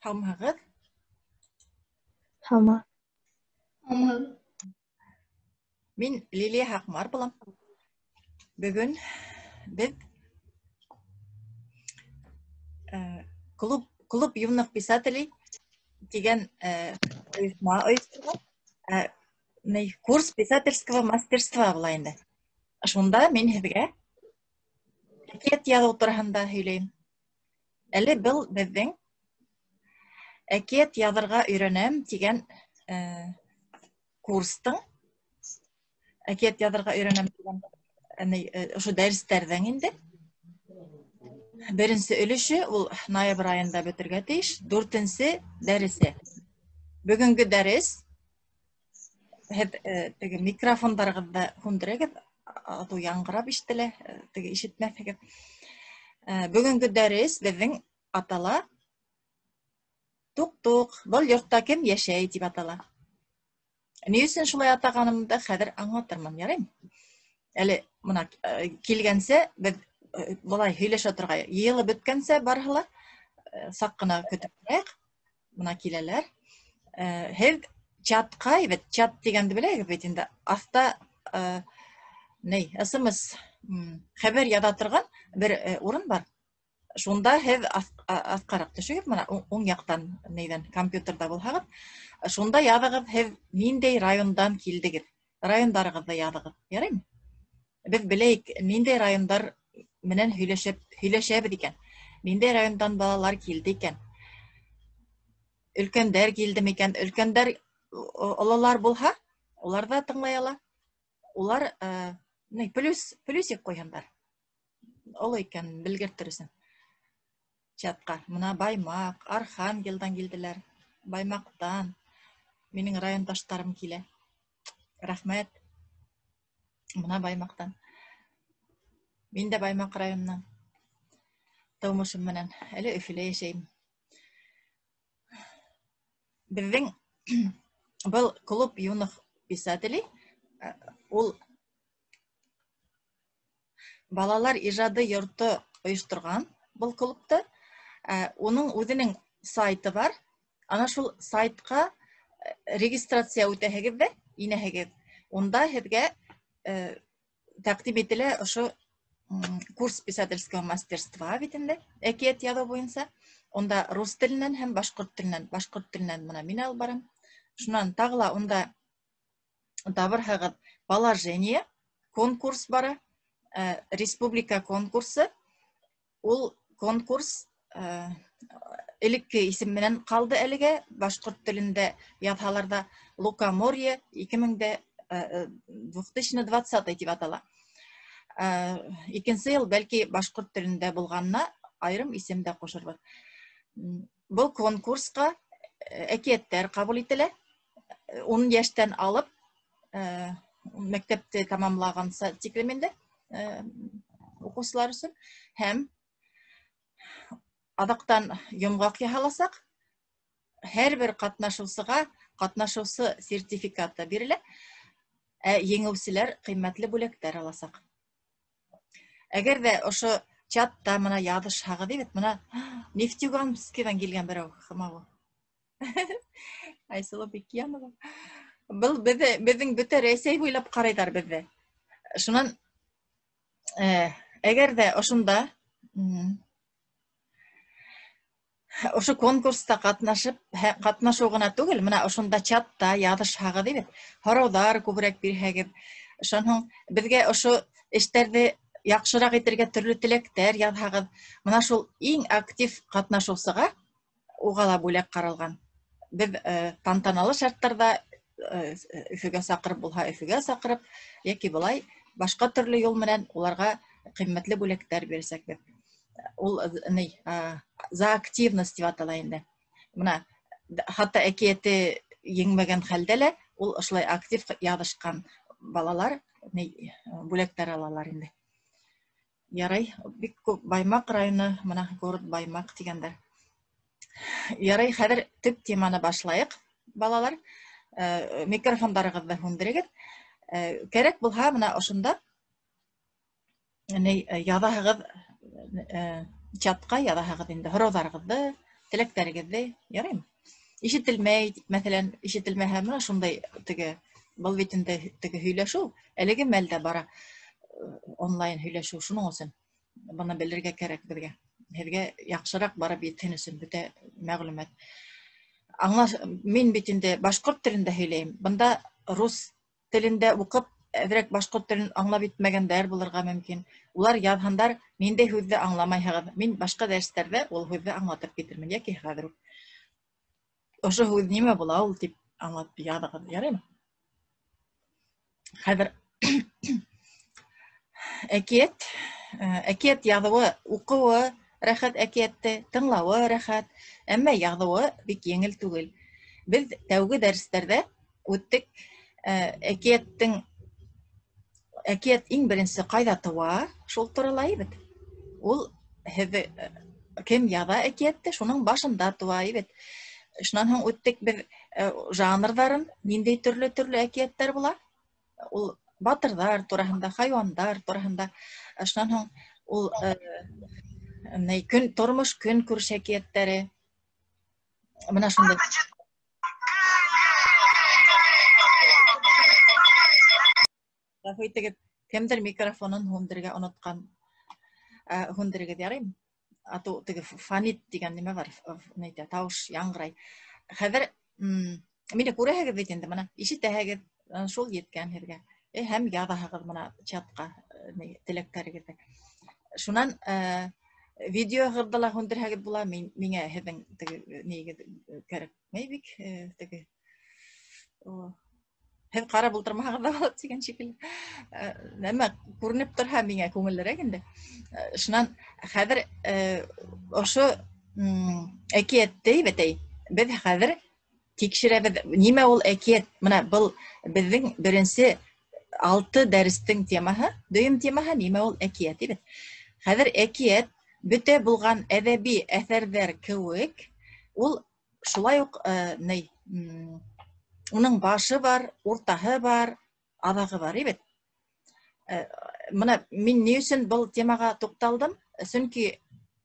Һаумыһығыҙ? Һаумы. Һаумыһығыҙ. Мин Лилия Һаҡмар булам. Бөгөн беҙ клуб юных писателей тигән ойошма ойошторған. Курс писательского мастерства була инде. Шунда мин һеҙгә әкиәт яҙыу тураһында һөйләйем. Әле был беҙҙең әкиәт яҙырға өйрәнәм тигән курстың, әкиәт яҙырға өйрәнәм тигән ошо дәрестәрҙең инде беренсе өлөшө ул ноябрь айында бөтөргә тейеш, дүртенсе дәресе. Бөгөнгө дәрес һеҙ теге микрофондарығыҙҙы һүндерегеҙ, атыу яңғырап ишетелә, теге ишетмәҫһегеҙ. Бөгөнгө дәрес беҙҙең атала Туҡ-туҡ, был йортта кем йәшәй тип атала. Ни өсөн шулай атағанымды хәҙер аңлатырмын, яраймы? Әле бына килгәнсә беҙ былай һөйләшә торғай, йыйылып бөткәнсә барыһы ла саҡ ҡына көтөп торайыҡ. Бына киләләр. Һеҙ чатҡа, бит чат тигәнде беләһегеҙ бит инде. Аҫта ни, СМС, хәбәр яҙа торған бер урын бар. Шунда һеҙ аҫҡараҡ төшөгөҙ, бына уң яҡтан нейҙән компьютерҙа булһағыҙ, шунда яҙығыҙ, һеҙ ниндәй райондан килдегеҙ, райондарығыҙҙы яҙығыҙ, яраймы? Беҙ беләйек, ниндәй райондар менән һөйләшәбеҙ икән, ниндәй райондан балалар килде икән, өлкәндәр килде микән, өлкәндәр ололар булһа, улар ҙа тыңлай ала. Улар ни, плюсик ҡуйһындар. Оло икән белгертер өсөн. Чатҡа. Бына Баймаҡ, Архангелдан килделәр. Баймаҡтан минең райондаштарым килә. Рәхмәт. Бына Баймаҡтан. Мин дә Баймаҡ районынан. Тыумышым менән. Әле Өфөлә йәшәйем. Беҙҙең был клуб юных писателей, ул балалар ижады йорто ойошторған был клубты. Уның үҙенең сайты бар. Ана шул сайтҡа регистрация үтәһегеҙ ҙә инәһегеҙ. Унда һеҙгә тәҡдим ителә ошо курс писательского мастерства бит инде, әкиәт яҙыу буйынса. Унда рус теленән һәм башҡорт теленән. Башҡорт теленән бына мин алып барам. Шунан тағы ла унда табырһығыҙ положение, конкурс бара, республика конкурсы. Ул конкурс элекке исем менән ҡалды әлегә. Башҡорт телендә яҙһалар ҙа Лукоморье ике мең дә, две тысячи двадцатый тип атала. Икенсе йыл бәлки башҡорт телендә булғанына айырым исем дә ҡушырбыҙ. Был конкурсҡа әкиәттәр ҡабул ителә. 10 йәштән алып, мәктәпте тамамлағанса тиклем инде, уҡыусылар өсөн. Һәм аҙаҡтан йомғаҡ яһаласаҡ. Һәр бер ҡатнашыусыға ҡатнашыусы сертификаты бирелә. Ә еңеүселәр ҡиммәтле бүләктәр аласаҡ. Әгәр ҙә ошо чатта бына яҙышһағыҙ бит, бына Нефтеюганскийҙан килгән берәү, Хымауы. Айсылыу Бекьянова. Был беҙҙең бөтә Рәсәй буйлап ҡарайҙар беҙҙе. Шунан, әгәр ҙә ошонда, ошо конкурста ҡатнашыу ғына түгел, бына ошонда чатта яҙышһағыҙ бит, һорауҙар күберәк бирһәгеҙ, шунан һуң беҙгә ошо эштәрҙе яҡшыраҡ итергә төрлө теләктәр яҙһағыҙ, бына шул иң актив ҡатнашыусыға уға ла бүләк ҡаралған. Беҙ тантаналы шарттарҙа Өфөгә саҡырып булһа, Өфөгә саҡырып, йәки былай башҡа төрлө юл менән уларға ҡиммәтле бүләктәр бирәсәкбеҙ. Ул за активность тип атала инде. Бына хатта әкиәте еңмәгән хәлдә лә ул ошолай актив яҙышҡан балалар бүләктәр алалар инде. Ярай, бик күп Баймаҡ районы, бына город Баймаҡ тигәндәр. Ярай, хәҙер төп теманы башлайыҡ, балалар. Микрофондарығыҙҙы һүндерегеҙ. Кәрәк булһа, бына ошонда яҙаһығыҙ, чатҡа яҙаһығыҙ инде һорауҙарығыҙҙы. Теләктәрегеҙҙе, яраймы? Ишетелмәй, мәҫәлән, ишетелмәһә, мына шундай теге, был бит инде теге һөйләшеү, әлеге мәлдә бара онлайн һөйләшеү, шуның өсөн быны белергә кәрәк беҙгә. Һеҙгә яҡшыраҡ барып етһен өсөн бөтә мәғлүмәт. Мин бит инде башҡорт телендә һөйләйем. Бында рус телендә уҡып, әҙерәк башҡорт телен аңлап етмәгәндәр булырға мөмкин. Улар яҙһындар, ниндәй һүҙҙе аңламайһығыҙ. Мин башҡа дәрестәрҙә ул һүҙҙе аңлатып китермен, йәки хәҙер үк. Ошо һүҙ нимә була ул тип аңлатып яҙығыҙ, яраймы? Хәҙер әкиәт яҙыуы, уҡыуы рәхәт әкиәтте, тыңлауы рәхәт, әммә яҙыуы бик еңел түгел. Беҙ тәүге дәрестәрҙә үттек, әкиәт иң беренсе ҡайҙа тыуа, шул турала бит. Ул һеҙҙе, кем яҙа әкиәтте, шуның башында тыуа бит. Шунан һуң үттек беҙ жанрҙарын, ниндәй төрлө-төрлө әкиәттәр була. Ул батырҙар тураһында, хайуандар тураһында. Шунан һуң ул көн, тормош көнкүреш әкиәттәре. Мына шундай. Ғәфү итегеҙ, кемдер микрофонын һүндерергә онотҡан. Һүндерегеҙ, яраймы? Ату теге фонит тигән нимә бар, нәйтә, тауыш яңғырай. Хәҙер, мине күрәһегеҙ бит инде, мына ишетәһегеҙ, шул еткән һеҙгә. Һәм яҙаһығыҙ мына чатҡа, теләктәрегеҙҙе. Шунан, видеоғыҙҙы ла һүндерһәгеҙ була, миңә һеҙҙең теге нейегеҙ кәрәкмәй бик, теге, һеҙ ҡарап ултырмаһағыҙ ҙа була тигән шикелле. Нәмә күренеп торһа миңә күңеллерәк инде. Шунан хәҙер, ошо, әкиәтте бит, беҙ хәҙер тикшерәбеҙ. Нимә ул әкиәт? Мына был беҙҙең беренсе 6 дәрестең темаһы, дөйөм темаһы нимә ул әкиәт бит. Хәҙер әкиәт бөтә булған әҙәби әҫәрҙәр кеүек, ул шулай уҡ, уның башы бар, уртаһы бар, аҙағы бар, бит. Мына мин ни өсөн был темаға туҡталдым? Сөнки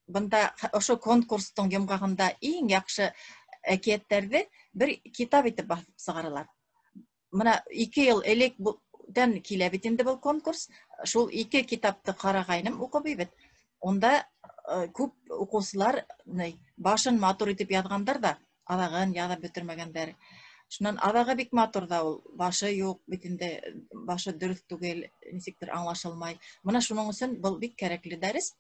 бында ошо конкурстың йомғағында иң яҡшы әкиәттәрҙе бер китап итеп баҫып сығаралар. Мына 2 йыл элек тән килә бит инде был конкурс. Шул 2 китапты ҡарағайным, уҡып бит. Унда, күп уҡыусылар, башын матур итеп яҙғандар ҙа, аҙағын яҙып бөтөрмәгәндәр. Шунан аҙағы бик матур ҙа ул, башы юҡ бит инде, башы дөрөҫ түгел, нисектер аңлашылмай. Мына шуның өсөн был бик кәрәкле дәрес.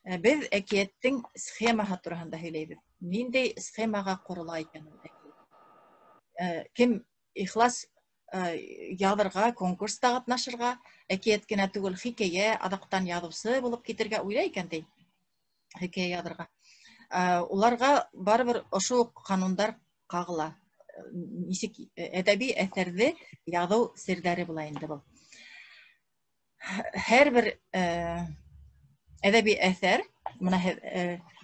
Беҙ әкиәттең схемаһы тураһында һөйләйбеҙ. Ниндәй схемаға ҡорола икән ул әкиәт? Кем ихлас, яҙырға, конкурста ҡатнашырға, әкиәт кенә түгел, хикәйә, аҙаҡтан яҙыусы булып китергә уйлай икән ти, хикәйә яҙырға. Уларға барыбер ошо уҡ ҡанундар ҡағыла. Нисек әҙәби әҫәрҙе яҙыу серҙәре була инде был. Һәр бер, әҙәби әҫәр, мына һеҙ,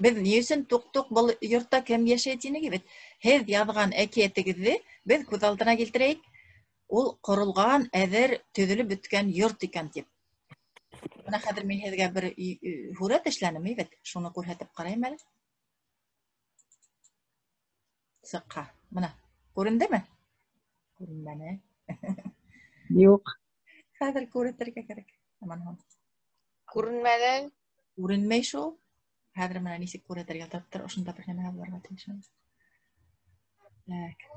беҙ ни өсөн туҡ-туҡ был йортта кем йәшәй тинек бит? Һеҙ яҙған әкиәтегеҙҙе беҙ күҙ алдына килтерәйек. Ул ҡоролған, әҙер, төҙөлөп бөткән йорт икән тип. Бына хәҙер мин һеҙгә бер һүрәт эшләнем, бит. Шуны күрһәтеп ҡарайым әле. Сыҡҡа. Бына, күрендеме? Күренмәне. Юҡ. Хәҙер күрһәтергә кәрәк. Аман һау. Күренмәне. Күренмәй шул. Хәҙер менә нисек күрһәтергә тартыр, ошонда бер нәмә булырға тейеш. Так.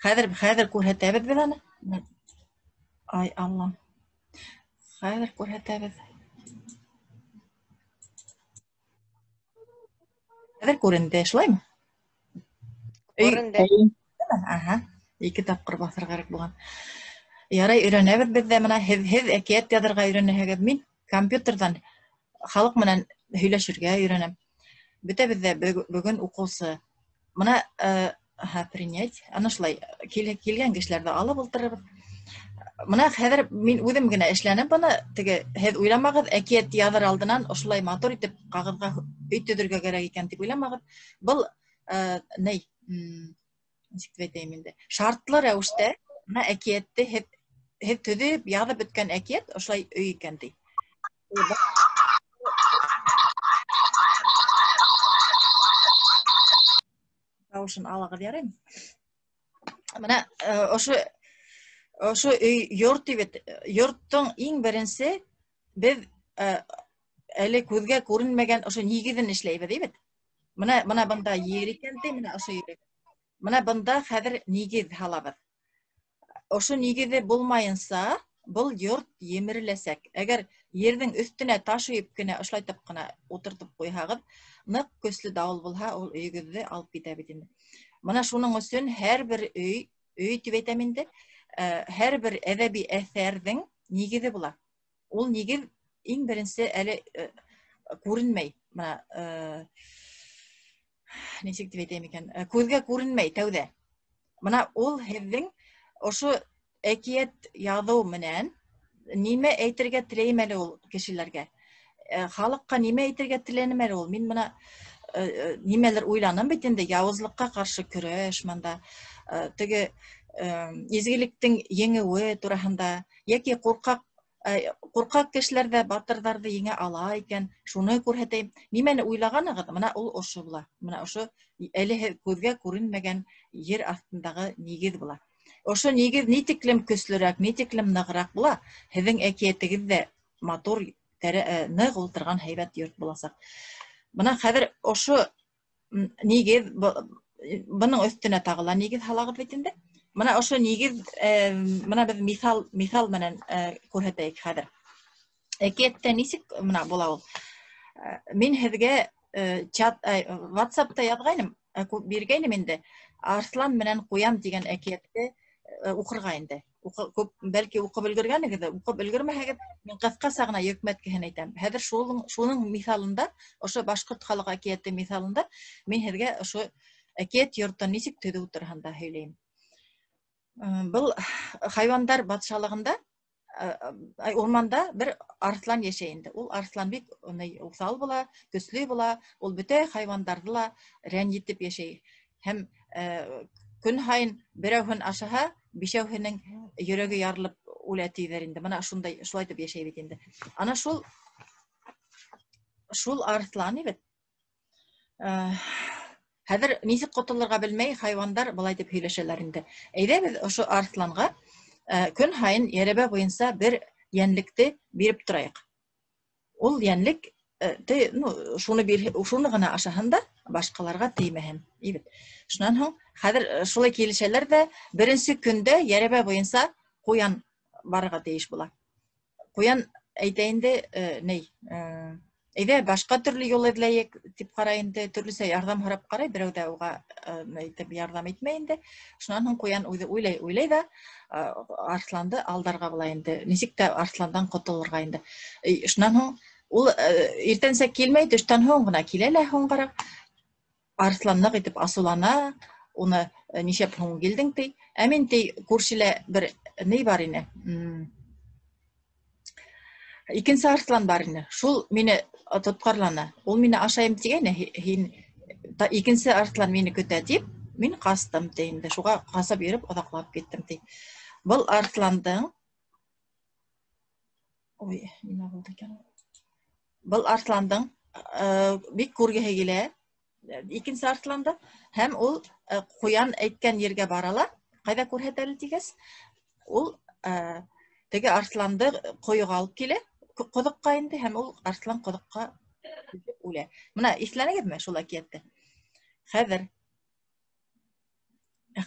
Хәҙер күрһәтәбеҙ беҙ аны. Ай, Аллам. Хәҙер күрһәтәбеҙ. Хәҙер күренде, шулаймы? Күренде. Аһа, 2 тапҡыр баҫырға кәрәк булған. Ярай, өйрәнәбеҙ беҙ ҙә бына. Һеҙ әкиәт яҙырға өйрәнәһегеҙ. Мин компьютерҙан халыҡ менән һөйләшергә өйрәнәм. Бөтәбеҙ ҙә бөгөн уҡыусы. Бына, аһа, принять. Ана шулай килгән кешеләрҙе алып ултырырбыҙ. Бына хәҙер мин үҙем генә эшләнем быны. Теге һеҙ уйламағыҙ, әкиәт яҙыр алдынан ошолай матур итеп ҡағыҙға өй төҙөргә кәрәк икән тип уйламағыҙ. Был, ней, нисек тип әйтәйем инде? Шартлы рәүештә бына әкиәтте һеҙ төҙөп яҙып бөткән әкиәт ошолай өй икән ти. Тауышын алығыҙ, яраймы? Бына ошо өй йорт бит. Йорттоң иң беренсе беҙ әле күҙгә күренмәгән ошо нигеҙен эшләйбеҙ, бит. Мына бында ер икән ти, мына ошо ер. Мына бында хәҙер нигеҙ һалабыҙ. Ошо нигеҙе булмайынса был йорт емереләсәк. Әгәр ерҙең өҫтөнә таш өйөп кенә ошолайтып ҡына ултыртып ҡуйһағыҙ, ныҡ көслө дауыл булһа, ул өйөгөҙҙө алып китә бит инде. Мына шуның өсөн һәр бер өй, өй тип әйтәм инде, һәр бер әҙәби әҫәрҙең нигеҙе була. Ул нигеҙ иң беренсе әле күренмәй. Мына нисек тип әйтәйем икән, күҙгә күренмәй тәүҙә. Мына ул һеҙҙең ошо әкиәт яҙыу менән нимә әйтергә теләйем әле ул кешеләргә? Халыҡҡа нимә әйтергә теләнем әле ул? Мин мына нимәлер уйланым бит инде, яуызлыҡҡа ҡаршы көрәш мында, теге изгелектең еңеүе тураһында, йәки ҡурҡаҡ кешеләр ҙә батырҙарҙы еңә ала икән, шуны күрһәтәйем. Нимәне уйлағанығыҙ, мына ул ошо була. Мына ошо әле күҙгә күренмәгән ер аҫтындағы нигеҙ була. Ошо нигеҙ ни тиклем көслөрәк, ни тиклем нығыраҡ була, һеҙҙең әкиәтегеҙ ҙә матур, ныҡ ултырған һәйбәт йорт буласаҡ. Бына хәҙер ошо нигеҙ, бының өҫтөнә тағы ла нигеҙ һалағыҙ бит инде. Бына ошо нигеҙ, бына беҙ миҫал менән күрһәтәйек хәҙер. Әкиәттә нисек бына була ул? Мин һеҙгә чат, WhatsApp-та яҙғайным, биргәйнем инде. Арыҫлан менән ҡуян тигән әкиәтте уҡырға инде. Күп, бәлки уҡып өлгөргәнегеҙ, уҡып өлгөрмәһәгеҙ, мин ҡыҫҡаса ғына йөкмәткеһен әйтәм. Хәҙер шуның миҫалында, ошо башҡорт халыҡ әкиәте миҫалында мин һеҙгә ошо әкиәт йортон нисек төҙөү тураһында һөйләйем. Был хайуандар батшалығында, урманда бер арыҫлан йәшәй инде. Ул арыҫлан бик уҫал була, көслө була, ул бөтә хайуандарҙы ла рәнйетеп йәшәй. Һәм көн һайын берәүһен ашаһа, бишәүһенең йөрәге ярылып үлә тиҙәр инде. Мына шундай, шулай итеп йәшәй бит инде. Ана шул арыҫлан бит. Хәҙер нисек ҡотолорға белмәй хайуандар былай тип һөйләшәләр инде. Әйҙә беҙ ошо арыҫланға көн һайын йәрәбә буйынса бер йәнлекте биреп торайыҡ. Ул йәнлек, ну, шуны бир, шуны ғына ашаһын да, башҡаларға теймәһен. Бит. Шунан һуң хәҙер шулай килешәләр ҙә, беренсе көндә йәрәбә буйынса ҡуян барырға тейеш була. Ҡуян әйтә инде, ней, әйҙә башҡа төрлө юл эҙләйек тип ҡарай инде, төрлөсә ярҙам һорап ҡарай, берәү ҙә уға әйтеп ярҙам итмәй инде. Шунан һуң ҡуян үҙе уйлай, уйлай ҙа, арыҫланды алдарга була инде. Нисек тә арыҫландан ҡотолорға инде. Шунан һуң ул иртәнсәк килмәй, төштән һуң ғына килә лә һуңғараҡ. Арыҫлан ныҡ итеп асыулана, уны нишләп һуң килдең ти. Ә мин ти күршелә бер ни бар ине? Икенсе арыҫлан бар ине. Шул мине тотҡарланы. Ул мине ашайым тигәйне, һин икенсе арыҫлан мине көтә тип, мин ҡастым ти инде. Шуға ҡасып йөрөп оҙаҡлап киттем ти. Был арыҫландың Ой, нимә булды икән? Был арыҫландың бик күргеһе килә. Икенсе арыҫланды һәм ул ҡуян әйткән ергә бара ла, ҡайҙа күрһәтә әле тигәс, ул теге арыҫланды ҡойоға алып килә, ҡоҙоҡҡа инде, һәм ул арыҫлан ҡоҙоҡҡа төшөп үлә. Мына иҫләнегеҙме шул әкиәтте? Хәҙер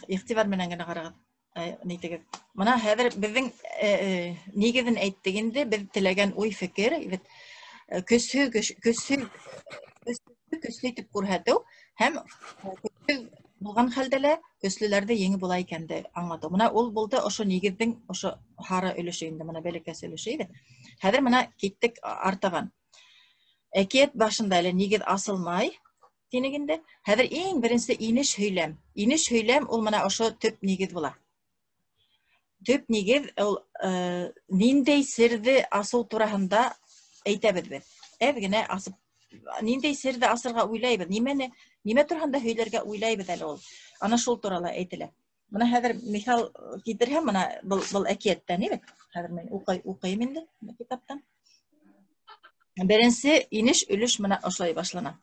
иғтибар менән генә ҡарағыҙ. Нитегеҙ. Мына хәҙер беҙҙең нигеҙен әйттек инде, беҙ теләгән уй-фекер, бит, көсһөҙ, көсһөҙ, көсһөҙ, көслө итеп күрһәтеү һәм көсһөҙ булған хәлдә лә көслөләрҙе еңеп була икәнде аңлатыу. Мына ул булды ошо нигеҙҙең ошо һары өлөшө инде, мына бәләкәс өлөшө ине. Хәҙер мына киттек артабан. Әкиәт башында әле нигеҙ асылмай тинек инде. Хәҙер иң беренсе инеш һөйләм. Инеш һөйләм ул мына ошо төп нигеҙ була. Төп нигеҙ ул ниндәй серҙе асыу тураһында әйтәбеҙ беҙ. Әҙ генә асып, ниндәй серҙе асырға уйлайбыҙ, нимә тураһында һөйләргә уйлайбыҙ әле ул. Ана шул турала әйтелә. Мына хәҙер миҫал китерһәм, мына был әкиәттән, бит. Хәҙер мин уҡыйым инде китаптан. Беренсе инеш өлөш мына ошолай башлана.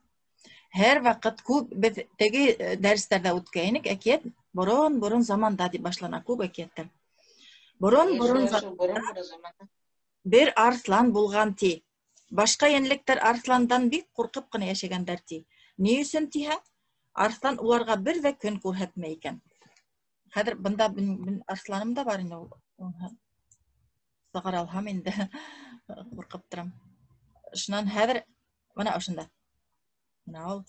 Һәр ваҡыт күп беҙ теге дәрестәрҙә үткәйнек, әкиәт борон-борон заманда тип башлана күп әкиәттәр. Борон-борон заманда бер арыҫлан булған ти. Башҡа йәнлектәр арыҫландан бик ҡурҡып ҡына йәшәгәндәр ти. Ни өсөн тиһәң, арыҫлан уларға бер ҙә көн күрһәтмәй икән. Хәҙер бында мин арыҫланым да бар инде ул. Сығара алһам инде ҡурҡып торам. Шунан хәҙер бына ошонда. Бына ул.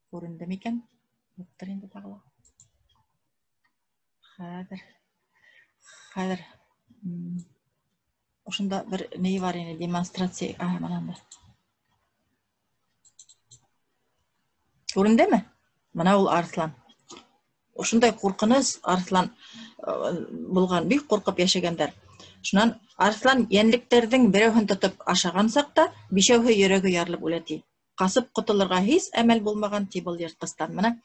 Күренде микән? Юҡтыр инде тағы ла. Хәҙер. Хәҙер. Ошонда бер ни бар ине, демонстрация. Бына анда. Күрендеме? Бына ул арыҫлан. Ошондай ҡурҡыныс арыҫлан булған, бик ҡурҡып йәшәгәндәр. Шунан арыҫлан йәнлектәрҙең берәүһен тотоп ашаған саҡта бишәүһе йөрәге ярылып үлә ти. Ҡасып ҡотолорға һис әмәл булмаған ти был йыртҡыстан. Бына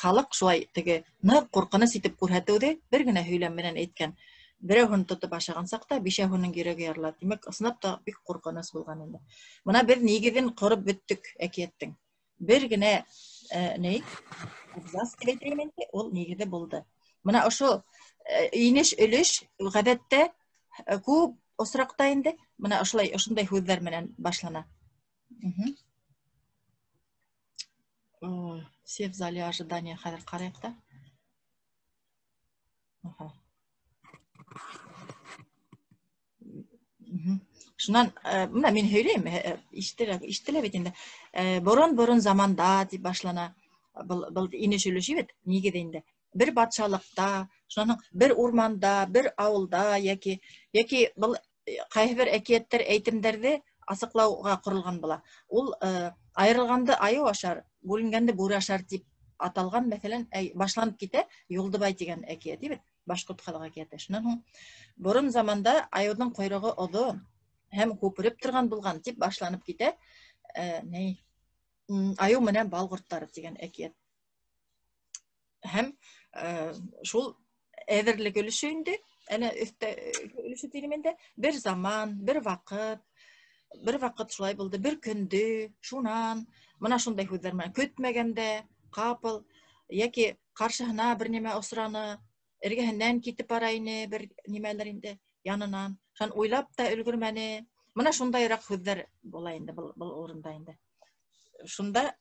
халыҡ шулай теге ныҡ ҡурҡыныс итеп күрһәтеүҙе бер генә һөйләм менән әйткән. Берәүһен тотоп ашаған саҡта бишәүһенең йөрәге ярыла. Тимәк, ысынлап та бик ҡурҡыныс булған инде. Бына беҙ нигеҙен ҡороп бөттөк әкиәттең. Бер генә ни абзац тип әйтәйем инде, ул нигеҙе булды. Бына ошо инеш өлөш ғәҙәттә күп осраҡта инде бына ошолай ошондай һүҙҙәр менән башлана. Все в зале ожидания хәҙер ҡарайыҡ та. Шунан бына мин һөйләйем, ишетелә бит инде. Борон-борон заманда тип башлана. Был инеш өлөшө бит нигеҙе инде. Бер батшалыҡта, шунан һуң бер урманда, бер ауылда йәки был ҡайһы бер әкиәттәр, әйтемдәрҙе асыҡлауға ҡоролған була. Ул айырылғанды айыу ашар, бүленгәнде бүре ашар тип аталған, мәҫәлән, башланып китә Юлдыбай тигән әкиәт бит, башҡорт халыҡ әкиәте. Шунан һуң борон заманда айыуҙың ҡойроғо оҙон һәм күпереп торған булған тип башланып китә айыу менән бал ҡорттары тигән әкиәт. Һәм шул әҙерлек өлөшө инде, әнә өҫтә өлөшө тинем инде, бер заман, бер ваҡыт, бер ваҡыт шулай булды, бер көндө, шунан, бына шундай һүҙҙәр менән көтмәгәндә, ҡапыл, йәки ҡаршыһына бер нимә осраны, эргәһенән китеп бара ине бер нимәлер инде, янынан, шунан уйлап та өлгөрмәне. Бына шундайыраҡ һүҙҙәр була инде был урында инде. Шунда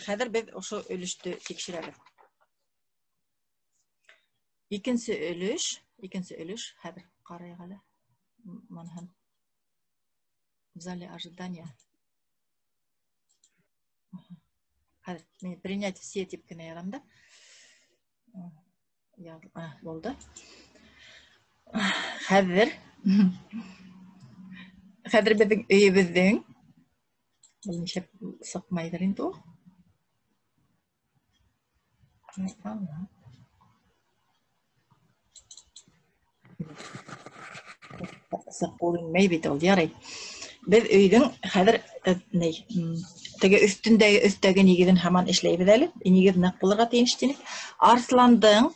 хәҙер беҙ ошо өлөштө тикшерәбеҙ. Икенсе өлөш, хәҙер ҡарайыҡ әле. Мынһын. В зале ожидания. Хәҙер мин принять все тип кенә яҙам да. Булды. Хәҙер беҙҙең өйөбөҙҙөң был нисек сыҡмайҙыр инде ул. Күренмәй бит ул, ярай. Беҙ өйҙөң хәҙер теге өҫтәге нигеҙен һаман эшләйбеҙ әле. Нигеҙ ныҡ булырға тейеш тинек. Арыҫландың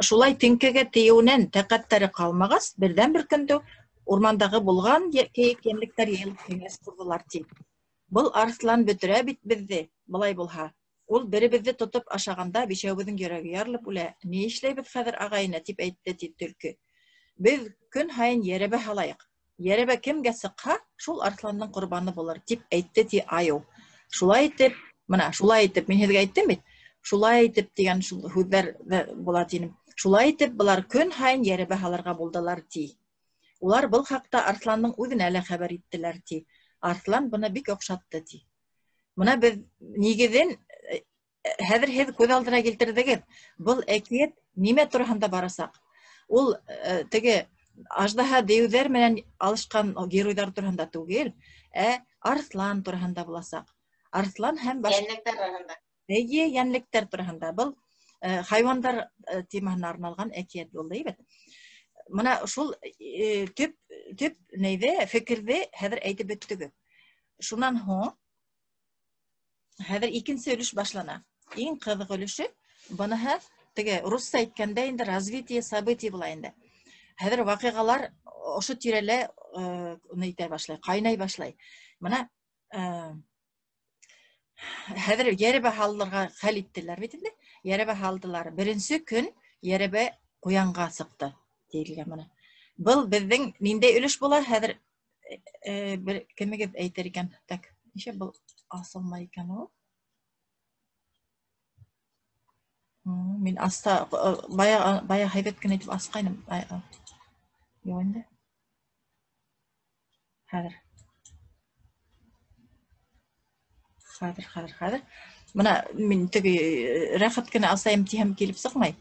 шулай теңкәгә тейеүенән тәҡәттәре ҡалмағас, берҙән-бер көндө урмандағы булған кейек йәнлектәр йыйылып кәңәш ҡорҙолар ти. Был арыҫлан бөтөрә бит беҙҙе, былай булһа. Ул беребеҙҙе тотоп ашағанда бишәүебеҙҙең йөрәге ярылып үлә. Ни эшләйбеҙ хәҙер, ағайына, тип әйтте ти төлкө. Беҙ көн һайын йәрәбә һалайыҡ. Йәрәбә кемгә сыҡһа, шул арыҫландың ҡорбаны булыр, тип әйтте ти айыу. Шулай итеп, бына шулай итеп, мин һеҙгә әйттем бит. Шулай итеп тигән шул һүҙҙәр була тинем. Шулай итеп былар көн һайын йәрәбә һалырға булдылар ти. Улар был хаҡта арыҫландың үҙенә лә хәбәр иттеләр ти. Арыҫлан быны бик оҡшатты ти. Бына беҙ нигеҙен хәҙер һеҙ күҙ алдына килтерҙегеҙ. Был әкиәт нимә тураһында барасаҡ? Ул теге аждаһа дейеүҙәр менән алышҡан геройҙар тураһында түгел, ә арыҫлан тураһында буласаҡ. Арыҫлан һәм башҡа йәнлектәр тураһында. Эйе, йәнлектәр тураһында. Был хайуандар темаһына арналған әкиәт булды бит. Бына шул төп нейҙе, фекерҙе хәҙер әйтеп бөттөгөҙ. Шунан һуң хәҙер икенсе өлөш башлана. Иң ҡыҙыҡ өлөшө быныһы теге русса әйткәндә инде развитие событий була инде. Хәҙер ваҡиғалар ошо тирәлә итә башлай, ҡайнай башлай. Бына Хәҙер йәрәбә һалырға хәл иттеләр бит инде. Йәрәбә һалдылар. Беренсе көн йәрәбә ҡуянға сыҡты тиелгән бына. Был беҙҙең ниндәй өлөш була? Хәҙер бер кемегеҙ әйтер икән? Так, нисә был асылмай икән ул? Мин аста бая һәйбәт кенә итеп асҡайным. Юҡ инде. Хәҙер. Хәҙер. Бына мин теге рәхәт кенә асайым тиһәм килеп сыҡмай.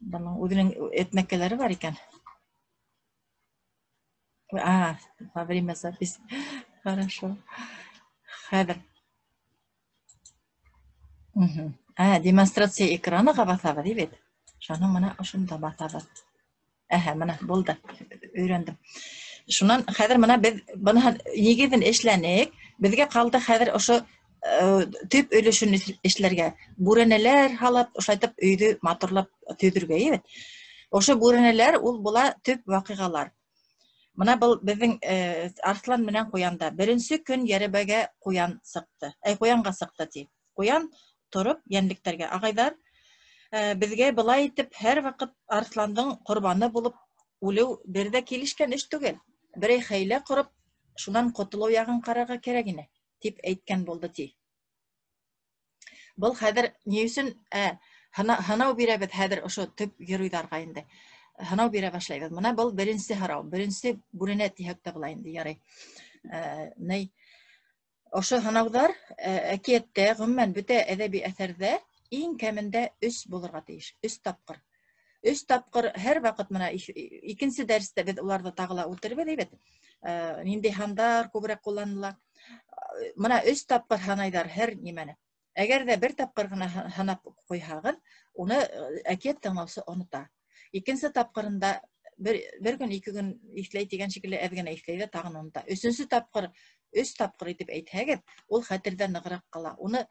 Бының үҙенең этмәкәләре бар икән. Во время записи. Хорошо. Хәҙер. Демонстрация экраныға баҫабыҙ, бит. Шуның мына ошонда баҫабыҙ. Әһә, мына булды. Өйрәндем. Шунан хәҙер мына беҙ быны нигеҙен эшләнек. Беҙгә ҡалды хәҙер ошо төп өлөшөн эшләргә. Бүрәнәләр һалып, ошайтып өйҙө матурлап төҙөргә, бит. Ошо бүрәнәләр ул була төп ваҡиғалар. Мына был беҙҙең арыҫлан менән ҡуянда. Беренсе көн йәрәбәгә ҡуян сыҡты. Ҡуянға сыҡты ти. Ҡуян тороп йәнлектәргә, ағайҙар, беҙгә былай итеп һәр ваҡыт арыҫландың ҡорбаны булып үлеү бер ҙә килешкән эш түгел. Берәй хәйлә ҡороп, шунан ҡотолоу яғын ҡарарға кәрәк ине, тип әйткән булды ти. Был хәҙер ни өсөн, һынау бирәбеҙ хәҙер ошо төп геройҙарға инде. Һынау бирә башлайбыҙ. Мына был беренсе һорау, беренсе бүрәнә тиһәк тә була инде, ярай. Ней, ошо һынауҙар әкиәттә, ғөмүмән бөтә әҙәби әҫәрҙә иң кәмендә 3 булырға тейеш, 3 тапҡыр. 3 тапҡыр һәр ваҡыт мына икенсе дәрестә беҙ уларҙы тағы ла үтербеҙ, бит. Ниндәй һандар күберәк ҡулланыла. Мына 3 тапҡыр һанайҙар һәр нимәне. Әгәр ҙә бер тапҡыр ғына һанап ҡуйһағыҙ, уны әкиәт тыңлаусы онота. Икенсе тапҡырында бер көн, ике көн иҫләй тигән шикелле әҙ генә иҫләй ҙә тағын онота. Өсөнсө тапҡыр, 3 тапҡыр итеп әйтһәгеҙ, ул хәтерҙә нығыраҡ ҡала. Уны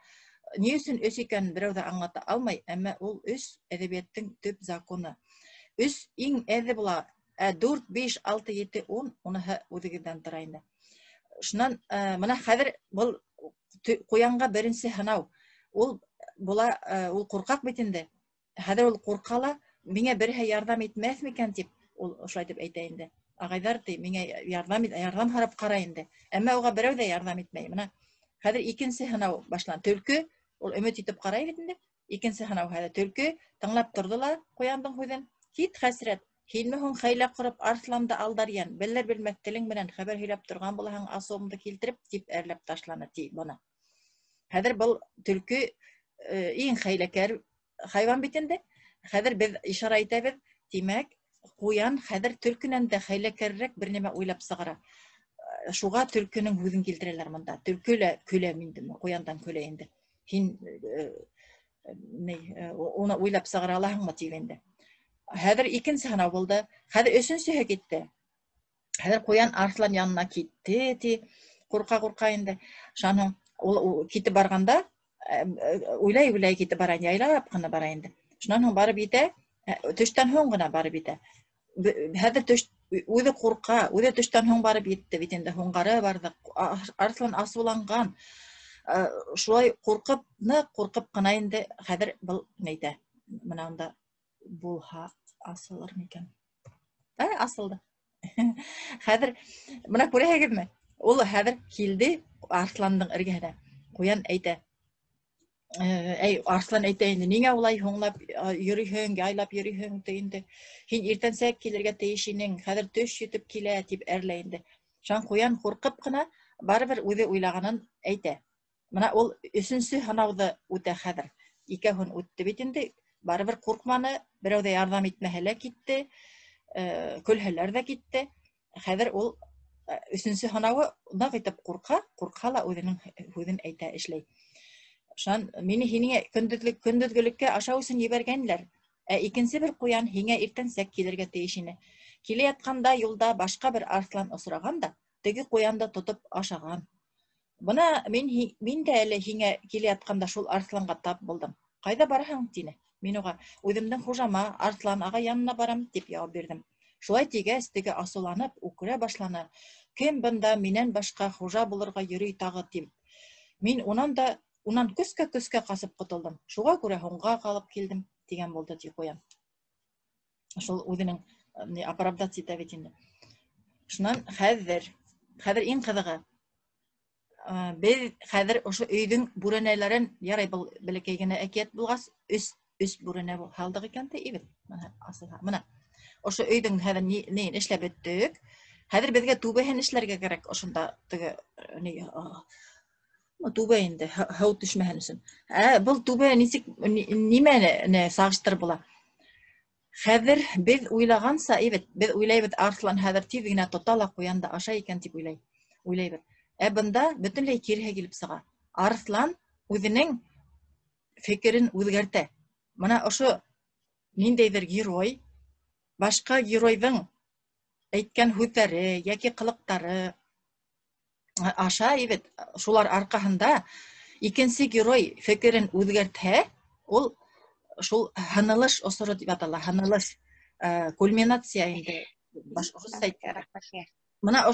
ни өсөн 3 икәнен берәү ҙә аңлата алмай, әммә ул 3 әҙәбиәттең төп законы. 3 иң әҙе була, ә 4, 5, 6, 7, 10 уныһы үҙегеҙҙән тора инде. Шунан, мына хәҙер был ҡуянға беренсе һынау. Ул була, ул ҡурҡаҡ бит инде. Хәҙер ул ҡурҡа ла, миңә береһе ярҙам итмәҫ микән тип, ул ошолай тип әйтә инде. Ағайҙар ти, миңә ярҙам һорап ҡара инде. Әммә уға берәү ҙә ярҙам итмәй. Мына хәҙер икенсе һынау башлана. Төлкө, ул өмөт итеп ҡарай бит инде. Икенсе һынау хәҙер төлкө тыңлап торҙо ла ҡуяндың һүҙен. Кит хәсрәт, һинме һуң хәйлә ҡороп арыҫланды алдар йән, белер белмәҫ телең менән хәбәр һөйләп торған булаһың, асыуымды килтереп, тип әрләп ташланы ти бына. Хәҙер был төлкө иң хәйләкәр хайван бит инде. Хәҙер беҙ ишара итәбеҙ, тимәк, ҡуян хәҙер төлкөнән дә хәйләкәрерәк бер нәмә уйлап сығара. Шуға төлкөнөң һүҙен килтерәләр монда. Төлкө лә көлә инде, ҡуяндан көлә инде. Һин уны уйлап сығара алаһыңмы тип инде. Хәҙер икенсе һынау булды. Хәҙер өсөнсөһө китте. Хәҙер ҡуян арыҫлан янына китте ти, ҡурҡа-ҡурҡа инде. Шунан ул китеп барғанда, уйлай-уйлай китеп бара, яйлап ҡына бара инде. Шунан һуң барып етә, төштән һуң ғына барып етә. Хәҙер төш, үҙе ҡурҡа, үҙе төштән һуң барып етте бит инде, һуңғары барҙы. Арыҫлан асыуланған. Шулай ҡурҡып, ныҡ ҡурҡып ҡына инде хәҙер был нәйтә. Мына унда булһа асылыр микән? Асылды. Хәҙер мына күрәһегеҙме? Ул хәҙер килде арыҫландың эргәһенә. Ҡуян әйтә. Әй, арыҫлан әйтә инде, ниңә улай һуңлап йөрөйһөң, яйлап йөрөйһөң ти инде. Һин иртәнсәк килергә тейеш инең, хәҙер төш етеп килә тип әрләй инде. Шунан ҡуян ҡурҡып ҡына барыбер үҙе уйлағанын әйтә. Мына ул өсөнсө һынауҙы үтә хәҙер. Икәүһен үтте бит инде, барыбер ҡурҡманы, берәү ҙә ярҙам итмәһә лә китте, көлһәләр ҙә китте. Хәҙер ул өсөнсө һынауы ныҡ итеп ҡурҡа, ҡурҡһа ла үҙенең һүҙен әйтә, эшләй. Шунан мине һинеңә көндөҙгөлөккә ашау өсөн ебәргәнләр. Ә икенсе бер ҡуян һиңә иртәнсәк килергә тейеш ине. Килә ятҡанда юлда башҡа бер арыҫлан осраған да, теге ҡуянды тотоп ашаған. Бына мин дә әле һиңә килә ятҡанда шул арыҫланға тап булдым. Ҡайҙа бараһың, тине. Мин уға үҙемдең хужама, арыҫлан ағай янына барам, тип яуап бирҙем. Шулай тигәс, теге асыуланып үкерә башланы. Кем бында минән башҡа хужа булырға йөрөй тағы, тип. Мин унан да унан көскә-көскә ҡасып ҡотолдом. Шуға күрә һуңға ҡалып килдем, тигән булды ти ҡуян. Шул үҙенең оправдаться итә бит инде. Шунан хәҙер иң ҡыҙығы, беҙ хәҙер ошо өйҙөң бүрәнәләрен, ярай был бәләкәй генә әкиәт булғас, өс бүрәнә һалдыҡ икән ти бит. Мына асылһа. Мына ошо өйҙөң хәҙер нейен эшләп бөттөк. Хәҙер беҙгә түбәһен эшләргә кәрәк, ошонда теге ни түбә инде, һыу төшмәһен өсөн. Был түбә нисек нимәне сағыштырып була? Хәҙер беҙ уйлағанса, бит, беҙ уйлайбыҙ, арыҫлан хәҙер тиҙ генә тота ла ҡуян да ашай икән тип уйлайбыҙ. Бында бөтөнләй киреһе килеп сыға. Арыҫлан үҙенең фекерен үҙгәртә. Мына ошо ниндәйҙер герой, башҡа геройҙың әйткән һүҙҙәре йәки ҡылыҡтары аша, бит, шулар арҡаһында икенсе герой фекерен үҙгәртһә, ул шул һынылыш осоро тип атала, һынылыш, кульминация инде башҡортса әйткәндә. Мына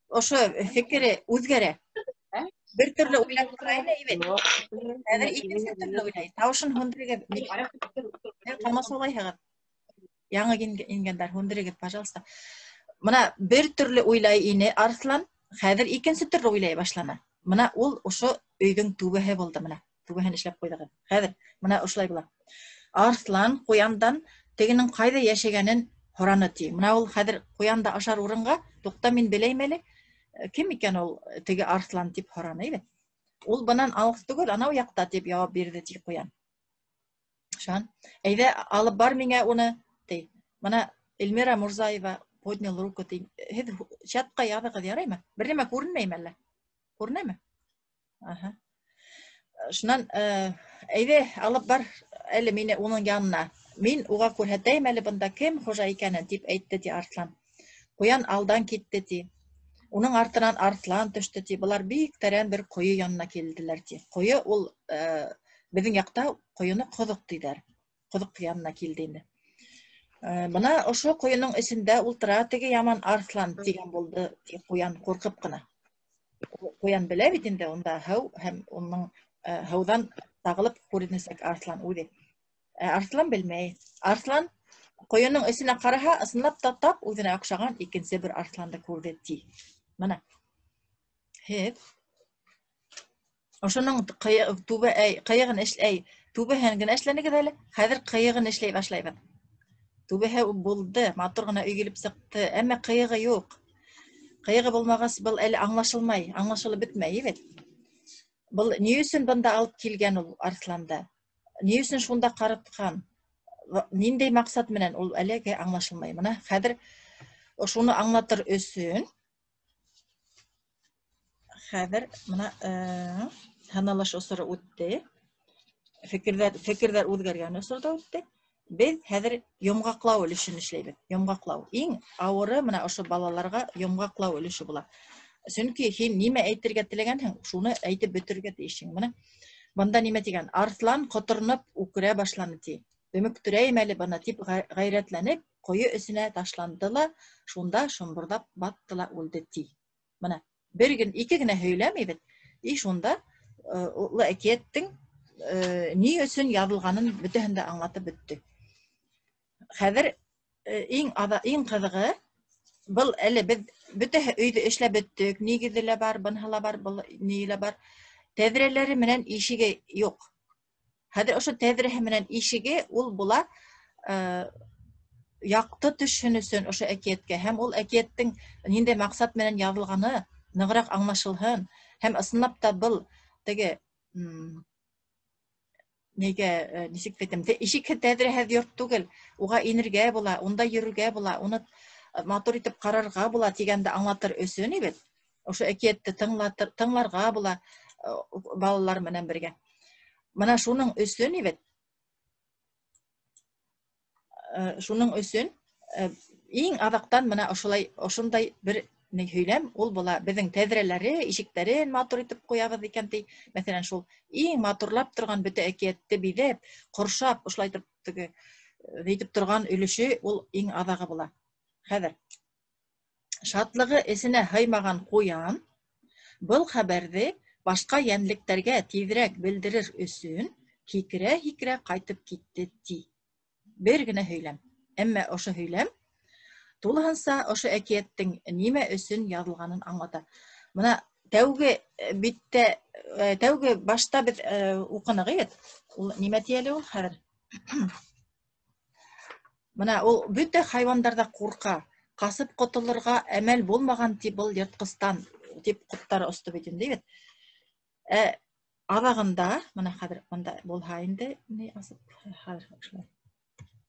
ошо фекере үҙгәрә. Бер төрлө уйлап ҡарай бит. Хәҙер икенсе төрлө уйлай. Тауышын һүндерегеҙ. Ҡамасаулайһығыҙ. Яңы ингәндәр, һүндерегеҙ, пожалуйста. Мына бер төрлө уйлай ине арыҫлан, хәҙер икенсе төрлө уйлай башланы. Мына ул ошо өйҙөң түбәһе булды, мына. Түбәһен эшләп ҡуйҙыҡ. Хәҙер мына ошолай була. Арыҫлан ҡуяндан тегенең ҡайҙа йәшәгәнен һораны ти. Мына ул хәҙер ҡуян да ашар урынға, туҡта, мин беләйем әле, кем икән ул теге арыҫлан тип һораны бит. Ул бынан алыҫ түгел, анау яҡта тип яуап бирҙе ти ҡуян. Шан, әйҙә алып бар миңә уны ти. Мына Эльмира Мурзаева поднял руку ти. Һеҙ чатҡа яҙығыҙ, яраймы? Бер нәмә күренмәйме әллә? Күренәме? Аһа. Шунан, әйҙә алып бар әле мине уның янына. Мин уға күрһәтәйем әле бында кем хужа икәнен, тип әйтте ти арыҫлан. Ҡуян алдан китте ти. Уның артынан арыҫлан төштө ти. Былар бик тәрән бер ҡойо янына килделәр ти. Ҡойо ул, беҙҙең яҡта ҡойоно ҡоҙоҡ тиҙәр. Ҡоҙоҡ янына килде инде. Бына ошо ҡойоноң эсендә ултыра теге яман арыҫлан тигән булды ти ҡуян ҡурҡып ҡына. Ҡуян белә бит инде унда һыу һәм уның һыуҙан тағылып күренәсәк арыҫлан үҙе. Арыҫлан белмәй. Арыҫлан ҡойоноң эсенә ҡараһа, ысынлап та тап үҙенә оҡшаған икенсе бер арыҫланды күрҙе ти. Мына һеҙ ошоноң түбә, ҡыйығын эшләй, түбәһен генә эшләнегеҙ әле, хәҙер ҡыйығын эшләй башлайбыҙ. Түбәһе булды, матур ғына өй килеп сыҡты, әммә ҡыйығы юҡ. Ҡыйығы булмағас, был әле аңлашылмай, аңлашылып бөтмәй бит. Был ни өсөн бында алып килгән ул арыҫланды? Ни өсөн шунда ҡарытҡан? Ниндәй маҡсат менән ул әлегә аңлашылмай. Мына хәҙер шуны аңлатыр өсөн хәҙер мына һынылыш осоро үтте. Фекерҙәр үҙгәргән осорҙа үтте. Беҙ хәҙер йомғаҡлау өлөшөн эшләйбеҙ. Йомғаҡлау. Иң ауыры мына ошо балаларға йомғаҡлау өлөшө була. Сөнки һин нимә әйтергә теләгәнһең, шуны әйтеп бөтөргә тейешһең. Мына бында нимә тигән? Арыҫлан ҡотороноп үкерә башланы ти. Дөмөктөрәйем әле бына тип ғәйрәтләнеп, ҡойо эсенә ташланды ла, шунда шомборҙап батты ла үлде ти. Мына бер ген, ике генә һөйләмәй бит. И шунда ул әкиәттең ни өсөн яҙылғанын бөтәһен дә аңлатып бөттө. Хәҙер иң ҡыҙығы был әле беҙ бөтәһе өйҙө эшләп бөттөк, нигеҙе лә бар, быныһы ла бар, был ни лә бар. Тәҙрәләре менән ишеге юҡ. Хәҙер ошо тәҙрәһе менән ишеге ул була яҡты төшһөн өсөн ошо әкиәткә һәм ул әкиәттең ниндәй маҡсат менән яҙылғаны нығыраҡ аңлашылһын һәм ысынлап та был теге нигә, нисек әйтәм, ишекһеҙ тәҙрәһеҙ йорт түгел, уға инергә була, унда йөрөргә була, уны матур итеп ҡарарға була тигәнде аңлатыр өсөн бит. Ошо әкиәтте тыңларға була балалар менән бергә. Мына шуның өсөн бит. Шуның өсөн иң аҙаҡтан мына ошондай бер ни һөйләм ул була. Беҙҙең тәҙрәләре, ишектәрен матур итеп ҡуябыҙ икән ти. Мәҫәлән, шул иң матурлап торған бөтә әкиәтте биҙәп, ҡоршап, ошолай итеп теге итеп торған өлөшө ул иң аҙағы була. Хәҙер шатлығы эсенә һыймаған ҡуян Был хәбәрҙе башҡа йәнлектәргә тиҙерәк белдерер өсөн һикерә-һикерә ҡайтып китте ти. Бер генә һөйләм. Әммә ошо һөйләм тулыһынса ошо әкиәттең нимә өсөн яҙылғанын аңлата. Бына тәүге биттә, тәүге башта беҙ уҡыныҡ бит. Ул нимә ти әле ул хәҙер? Бына ул бөтә хайуандар ҙа ҡурҡа, ҡасып ҡотолорға әмәл булмаған ти был йыртҡыстан тип ҡоттары осто бит инде бит. Аҙағында, бына хәҙер бында булһа инде, ни асып хәҙер шулай.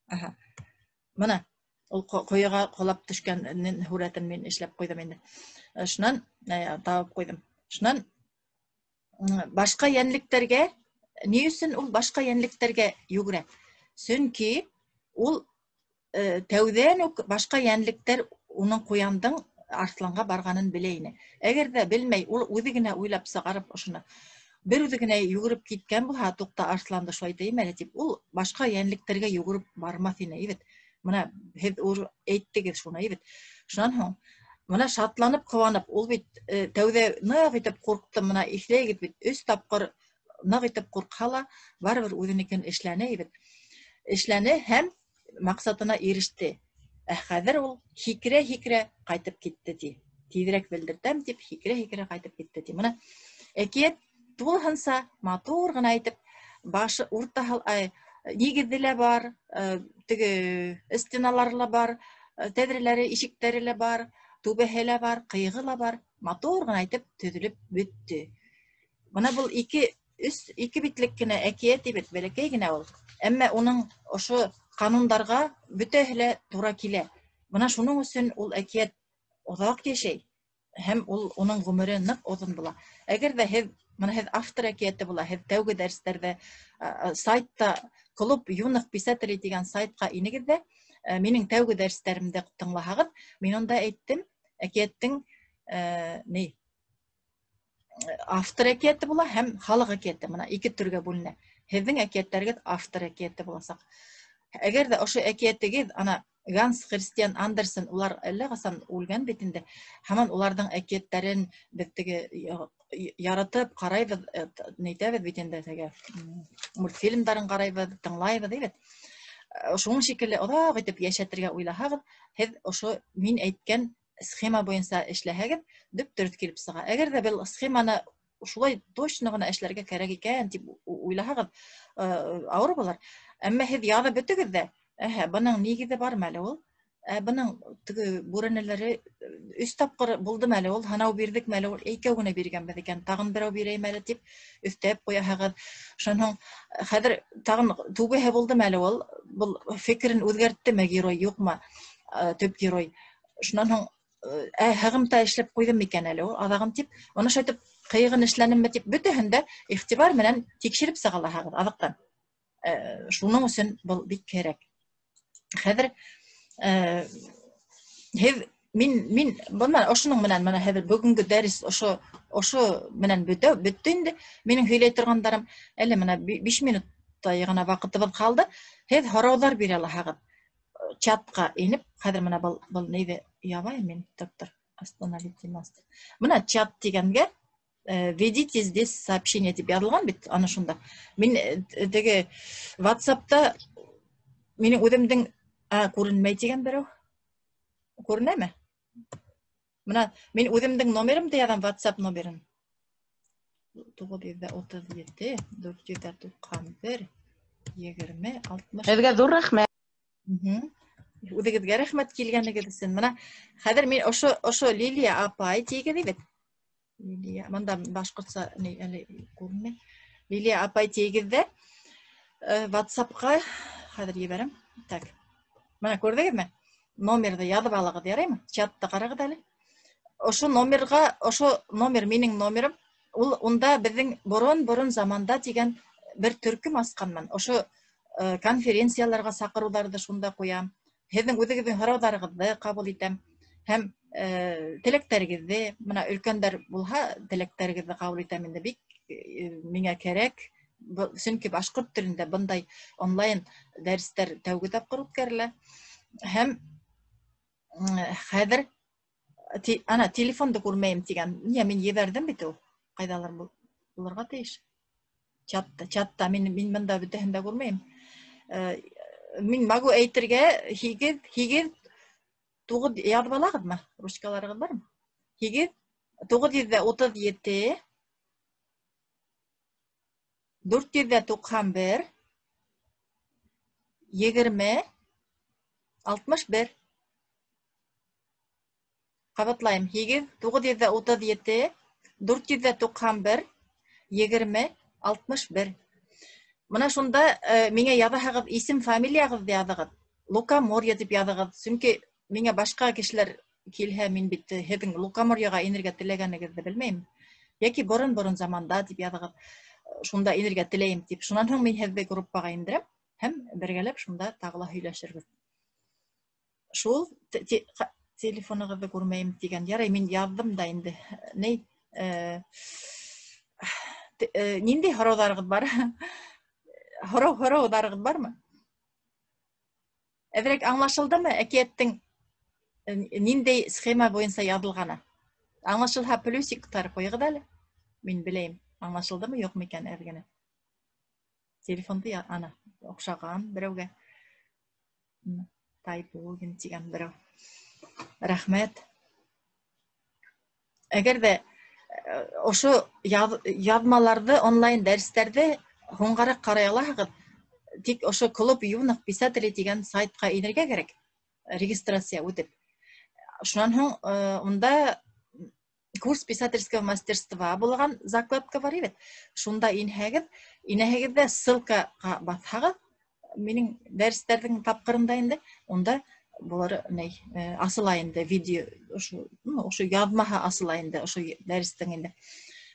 Аһа. Бына ул ҡойоға ҡолап төшкән һүрәтен мин эшләп ҡуйҙым инде. Шунан табып ҡуйҙым. Шунан башҡа йәнлектәргә, ни өсөн ул башҡа йәнлектәргә йүгерә? Сөнки ул тәүҙән үк башҡа йәнлектәр уның ҡуяндың арыҫланға барғанын белә ине. Әгәр ҙә белмәй, ул үҙе генә уйлап сығарып ошоно бер үҙе генә йүгереп киткән булһа, туҡта, арыҫланды шулай тейем әле тип, ул башҡа йәнлектәргә йүгереп бармаҫ ине бит. Бына һеҙ әйттегеҙ шуны бит. Шунан һуң бына шатланып, ҡыуанып, ул бит тәүҙә ныҡ итеп ҡурҡты, бына иҫләйегеҙ бит, 3 тапҡыр ныҡ итеп ҡурҡһа ла, барыбер үҙенекен эшләне бит. Эшләне һәм маҡсатына иреште. Ә хәҙер ул һикерә-һикерә ҡайтып китте ти. Тиҙерәк белдертәм тип һикерә-һикерә ҡайтып китте ти. Бына әкиәт тулыһынса матур ғына итеп, башы уртаһы, нигеҙе лә бар, теге стеналары ла бар, тәҙрәләре, ишектәре лә бар, түбәһе лә бар, ҡыйығы ла бар, матур ғына итеп төҙөлөп бөттө. Бына был ике битлек кенә әкиәт бит, бәләкәй генә ул. Әммә уның ошо ҡанундарға бөтәһе лә тура килә. Бына шуның өсөн ул әкиәт оҙаҡ йәшәй һәм ул уның ғүмере ныҡ оҙон була. Әгәр ҙә һеҙ, бына һеҙ автор әкиәте була, һеҙ тәүге дәрестәрҙә, сайтта Клуб юных писателей тигән сайтҡа инегеҙ ҙә, минең тәүге дәрестәремде тыңлаһағыҙ, мин унда әйттем, әкиәттең, ни, автор әкиәте була һәм халыҡ әкиәте, бына ике төргә бүленә. Һеҙҙең әкиәттәрегеҙ автор әкиәте буласаҡ. Әгәр ҙә ошо әкиәтегеҙ, ана Ганс Христиан Андерсен, улар әллә ҡасан үлгән бит инде, һаман уларҙың әкиәттәрен беҙ теге яратып ҡарайбыҙ, нәйтәбеҙ бит инде, теге мультфильмдарын ҡарайбыҙ, тыңлайбыҙ, бит. Шуның шикелле оҙаҡ итеп йәшәтергә уйлаһағыҙ, һеҙ ошо мин әйткән схема буйынса эшләһәгеҙ, дөп-дөрөҫ килеп сыға. Әгәр ҙә был схеманы шулай точно ғына эшләргә кәрәк икән тип уйлаһағыҙ, ауыр булыр. Әммә һеҙ яҙып бөтөгөҙ ҙә, әһә, бының нигеҙе бармы әле ул? Бының теге бүрәнәләре 3 тапҡыр булдымы әле ул? Һынау бирҙекме әле ул? Икәү генә биргәнбеҙ икән, тағын берәү бирәйем әле тип өҫтәп ҡуяһығыҙ. Шунан һуң хәҙер тағын түбәһе булдымы әле ул? Был фекерен үҙгәрттеме герой, юҡмы? Төп герой. Шунан һуң, һығымта эшләп ҡуйҙым микән әле ул аҙағын тип, уны шайтып ҡыйығын эшләнемме тип, бөтәһен дә иғтибар менән тикшереп сыға алаһығыҙ аҙаҡтан. Шуның өсөн был бик кәрәк. Хәҙер, һеҙ, мин бына ошоноң менән, бына хәҙер бөгөнгө дәрес ошо менән бөттө инде. Минең һөйләй торғандарым әле бына 5 минуттай ғына ваҡытыбыҙ ҡалды. Һеҙ һорауҙар бирә алаһығыҙ. Чатҡа инеп, хәҙер бына был нейҙе ябайым мин, доктор, остановите нас. Бына чат тигәнгә, введите здесь сообщение тип яҙылған бит, ана шунда. Мин, теге WhatsAppта минең үҙемдең, күренмәй тигән берәү. Күренәме? Бына мин үҙемдең номерымды яҙам, WhatsApp номерын. Туғыҙ йөҙ ҙә утыҙ ете, дүрт йөҙ ҙә туҡһан бер, егерме, алтмыш. Һеҙгә ҙур рәхмәт. Үҙегеҙгә рәхмәт килгәнегеҙ өсөн. Бына хәҙер мин ошо Лилия апай тигеҙ бит. Лилия, мында башҡортса ни әле күренмәй. Лилия апай тигеҙ ҙә, WhatsApp-ҡа хәҙер ебәрәм. Так. Бына күрҙегеҙме? Номерҙы яҙып алығыҙ, яраймы? Чатта ҡарағыҙ әле. Ошо номерға, ошо номер минең номерым. Ул унда беҙҙең борон-борон заманда тигән бер төркөм асҡанмын. Ошо конференцияларға саҡырыуҙарҙы шунда ҡуям. Һеҙҙең үҙегеҙҙең һорауҙарығыҙҙы ҡабул итәм. Һәм, теләктәрегеҙҙе, бына өлкәндәр булһа, теләктәрегеҙҙе ҡабул итәм инде, бик, миңә кәрәк. Сөнки башҡорт телендә бындай онлайн дәрестәр тәүге тапҡыр үткәрелә. Һәм, хәҙер Ана, телефонды күрмәйем тигән. Ниә, мин ебәрҙем бит ул. Ҡайҙалыр булырға тейеш. Чатта мин бында бөтәһен дә күрмәйем. Мин могу әйтергә 8 8 9 яҙып алағыҙмы? Ручкаларығыҙ бармы? 8 937 491 20 61. Ҡабатлайым. 8 937 491 20 61. Мына шунда миңә яҙаһығыҙ, исем, фамилияғыҙҙы яҙығыҙ. Лукоморье тип яҙығыҙ. Сөнки миңә башҡа кешеләр килһә, мин бит һеҙҙең Лукоморьеға инергә теләгәнегеҙҙе белмәйем. Йәки борон-борон заманда тип яҙығыҙ. Шунда инергә теләйем тип. Шунан һуң мин һеҙҙе группаға индерәм һәм бергәләп шунда тағы ла һөйләшербеҙ. Шул телефонығыҙҙы күрмәйем тигән. Ярай, мин яҙҙым да инде. Ней, ниндәй һорауҙарығыҙ бар? Һорауҙарығыҙ бармы? Әҙерәк аңлашылдымы әкиәттең ниндәй схема буйынса яҙылғаны? Аңлашылһа, плюсиктар ҡуйығыҙ әле. Мин беләйем, аңлашылдымы, юҡмы икән әҙ генә. Телефонды ана оҡшаған берәүгә. Тайбулгин тигән берәү. Рәхмәт. Әгәр ҙә ошо яҙмаларҙы, онлайн дәрестәрҙе һуңғараҡ ҡарай алаһығыҙ, тик ошо Клуб юных писателей тигән сайтҡа инергә кәрәк, регистрация үтеп. Шунан һуң унда курс писательского мастерства булған закладка бар бит. Шунда инһәгеҙ, инәһегеҙ ҙә ссылкаға баҫһағыҙ, минең дәрестәрҙең тапҡырында инде, унда булар ни, асыла инде видео, ошо яҙмаһы асыла инде, ошо дәрестең инде.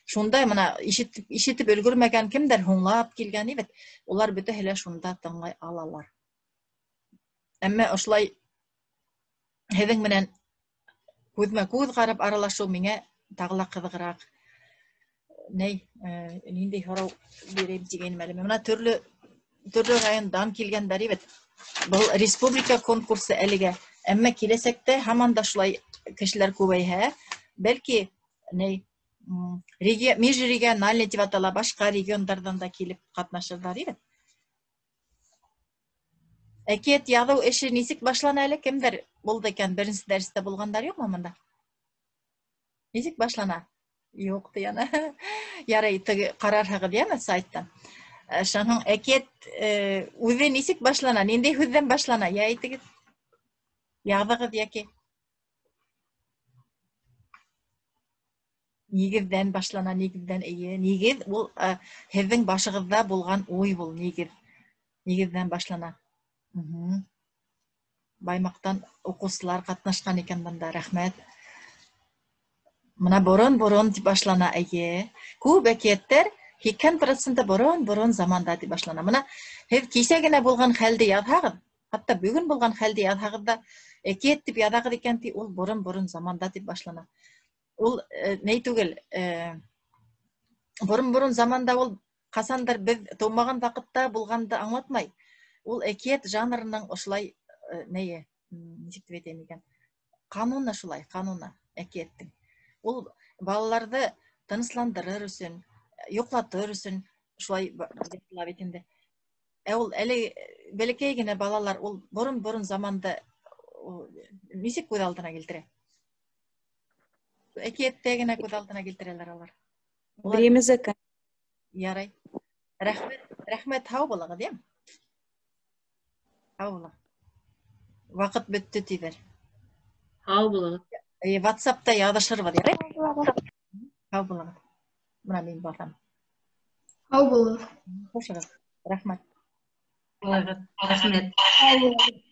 Шунда мына ишетеп өлгөрмәгән кемдәр һуңлап килгән бит, улар бөтәһе лә шунда тыңлай алалар. Әммә ошолай һеҙҙең менән күҙмә күҙ ҡарап аралашыу миңә тағы ла ҡыҙығыраҡ. Ней, ниндәй һорау бирәйем тигәнем әле. Мына төрлө райондан килгәндәр бит. Был республика конкурсы әлегә. Әммә киләсәктә һаман да шулай кешеләр күбәйһә, бәлки ней межрегиональный тип атала, башҡа региондарҙан да килеп ҡатнашырҙар бит. Әкиәт яҙыу эше нисек башлана әле? Кемдәр булды икән? Беренсе дәрестә булғандар юҡмы бында? Нисек башлана? Юҡ тигән. Ярай, теге ҡарарһығыҙ йәме сайттан. Шунан һуң әкиәт үҙе нисек башлана? Ниндәй һүҙҙән башлана? Йә әйтегеҙ. Яҙығыҙ йәки нигеҙҙән башлана, нигеҙҙән, эйе. Нигеҙ ул һеҙҙең башығыҙҙа булған уй ул, нигеҙ. Нигеҙҙән башлана. Баймаҡтан уҡыусылар ҡатнашҡан икән бында, рәхмәт. Мына борон-борон тип башлана, эйе. Күп әкиәттәр 80% борон-борон заманда тип башлана. Мына һеҙ кисә генә булған хәлде яҙһағыҙ, хатта бөгөн булған хәлде яҙһағыҙ да, әкиәт тип яҙағыҙ икән, ти, ул борон-борон заманда тип башлана. Ул ни түгел, борон-борон заманда ул ҡасандыр беҙ тыумаған ваҡытта булғанды аңлатмай. Ул әкиәт жанрының ошолай нейе, нисек тип әйтәйем икән? Ҡануны шулай, ҡануны әкиәттең. Ул балаларҙы тынысландырыр өсөн, йоҡлатыр өсөн шулай яҙыла бит инде. Ә ул әле бәләкәй генә балалар ул борон-борон заманда нисек күҙ алдына килтерә? Әкиәттә генә күҙ алдына килтерәләр алар. Время заканчивается. Ярай. Рәхмәт, рәхмәт, һау булығыҙ, йәме? Һау булығыҙ. Ваҡыт бөттө тиҙәр. Һау булығыҙ. WhatsApp-та яҙышырбыҙ, ярай? Һау булығыҙ. Мына мин баҫам. Һау булығыҙ. Хушығыҙ. Рәхмәт. Рәхмәт. Һау булығыҙ.